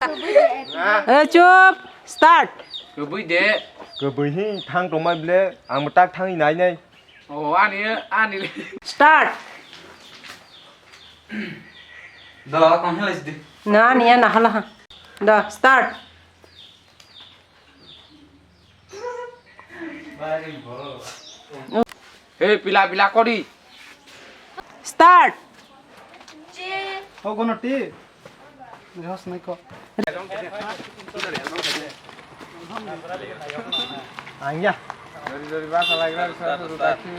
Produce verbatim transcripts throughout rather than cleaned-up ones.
Eh, chup. Start. Kubui de. Kubui hi thang tongma ble, ang tak thang nai nai. Oh, ani, ani. Start. Da, kong hela sidi. Na, ni na hala ha. Da, start. Hey, pila pila kori. Start. Ho gono ti. Jos nai ko. Angya. Dari dari bahasa lagi dari saya suruh taksi.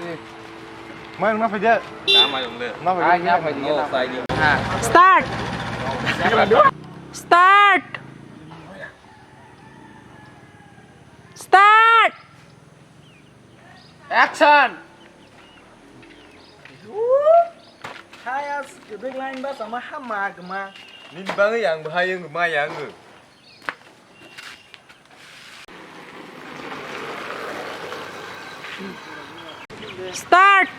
Main mana dia? Sama yang dia. Mana dia? Angya apa dia? Start. Start. Start. Action! Hayas, kedek lain ba sama hama gema. Nini bangwi ang bahai ang gema yang. Start!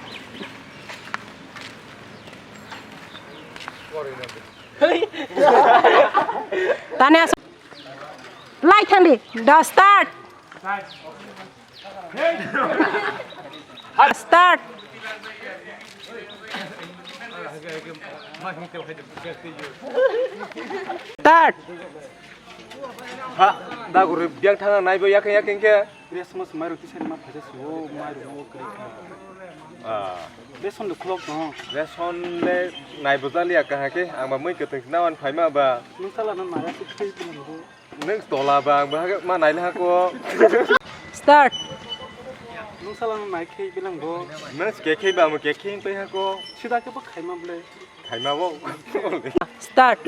Tanya. Lai thangdi, da start. Start. Start. Ha, da guru biang thang nai bo yakeng yakeng khe. Christmas mairu tisani ma phaja suo mairu mo kri kha. Ah. Beson de khulok no. Beson le nai bujali ya kaha ke, ang ba mui keteng nawan phaima ba. Nung sala no mara se khri tong bo. Nung tola ba, ang ba ma nai le ha ko. Start. Nung sala no nai khri bilang bo. Nung ke khri ba mo ke khri pe ha ko. Sida ke ba khaima ble. Khaima bo. Start.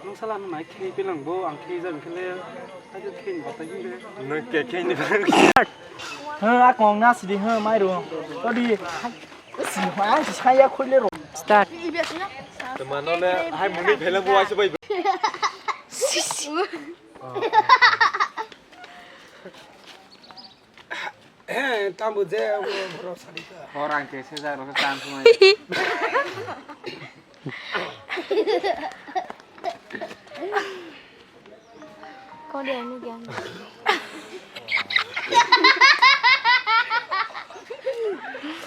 Nung sala no nai khri bilang bo, ang khri jang khle. Ai khri ni bata gin de. Nung ke khri ni. Start. Ha, a kong na sidi ha, mairu. Todi. Si ha, si saya khule ro. Start. Teman no le, hai muni phela bo aise bai. Tambo je, abo borok sadi ka. Orang ke se ja ro tan sumai. Kau dia ni dia.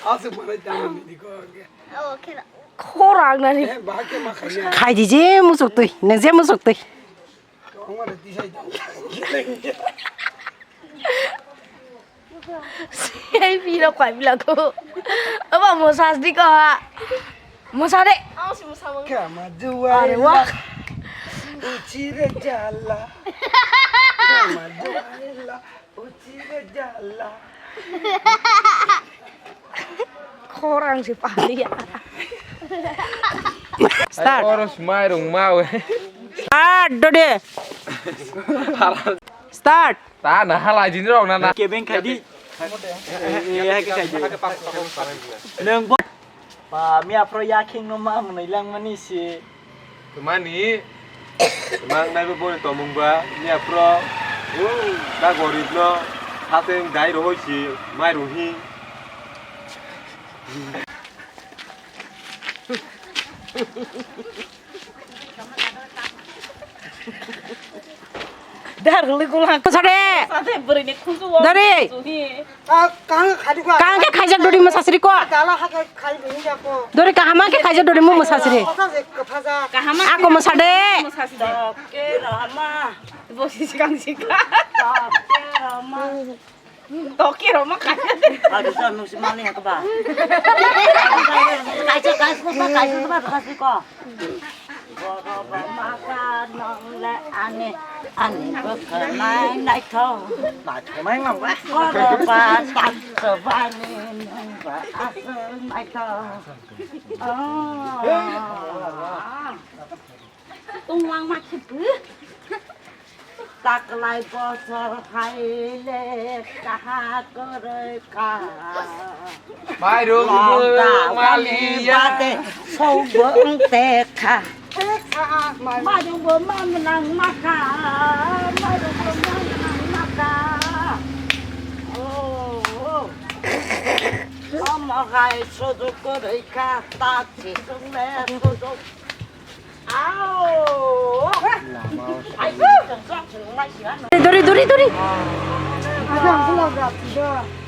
Asuk mana tambo ni di ko. Oh, kira. Khorang nani. Eh, ba ke ma khanya. Khai di je musuk tui, nang je musuk tui. Sei piro kwai bila ko. Aba mosas di ko ha. Mosa de. Kama juwa. Are wa. Uchire jala. Kama juwa. Khorang si pahli ya. Start. Oro smai rung mau. Start dode. Start. Ta na hala jin rok na na. Kebeng khai di. Eh, eh, eh, khai di. Neng bo. Pa, mi apro ya king no ma mwnai lang mani si. Mani, mang nai bo boni tomung ba, ni apro, da gorib no, hate dai rohoi si, mai rohi. Dar guli gulang. Sade. Sade beri ni kusu. Dari. Suhi. Kang khe khaijak dori mwsasiri ko. Dori kahama khe khaijak dori mo mwsasiri. Ako mwsade. Toke rama. Bosi sikang sika. Toke rama. Toke rama khaijak. Adu sa nung si mani haka ba. Khaijak khaijak ko ba khaijak ko ba kasi ko. Borok ba maka nong le ani, ani bwkha nai naithok. Naithok nai nang ba? Borok ba tak swbani nung ba aswk naithok. Oh. Tongwang ma khe bw. Taklai bosor hai le kaha kwrwi kha. Mairum maliya. Bade songbo wng te kha. Mairum bo ma mwnang ma kha. Mairum bo ma mwnang ma kha. Oh, oh. Omo hai sujuk kwrwi kha, tak si sung le sujuk. Duri, duri, duri.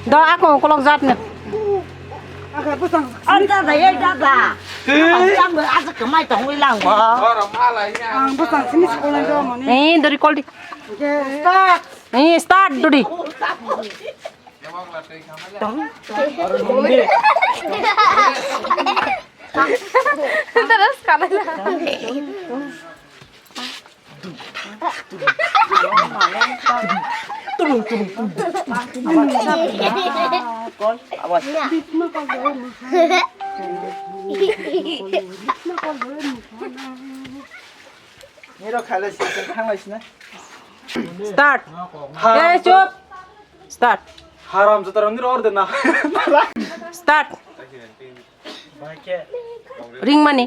Do, ako kolok jat na. Ang dada, eh, dada. Ang dada, asa kemai tongwi lang bo. Ang bwsang sini sekolah do mani. Eh, duri kol di. Start. Eh, start duri. Terus kalah. Niro khailai si, thanglai si na. Start. Haram. Eh, chup. Start. Haram jotaro niro orde na. Start. Ring mani.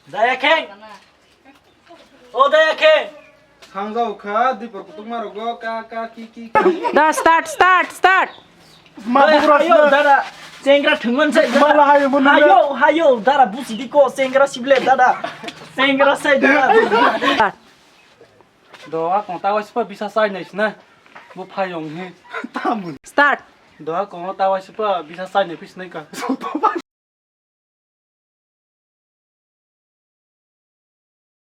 Daya khe. O daya khe. Sangjao kha, dipor kutuk marogo, ka, ka, ki, ki, ki. Da, start, start, start. Ma, hey, bugra hayo, sna. Dada. Chengra thwngman sai, dada. Mala hayo, mwnwi. Hayo, hayo, dada, busi di ko, chengra sible, dada. Chengra sai, dada. Start. Do, a kong tawa sipa bisa sai nai sna. Bo phayong he. Tamun. Start. Do, a kong tawa sipa bisa sai nai pis nai ka.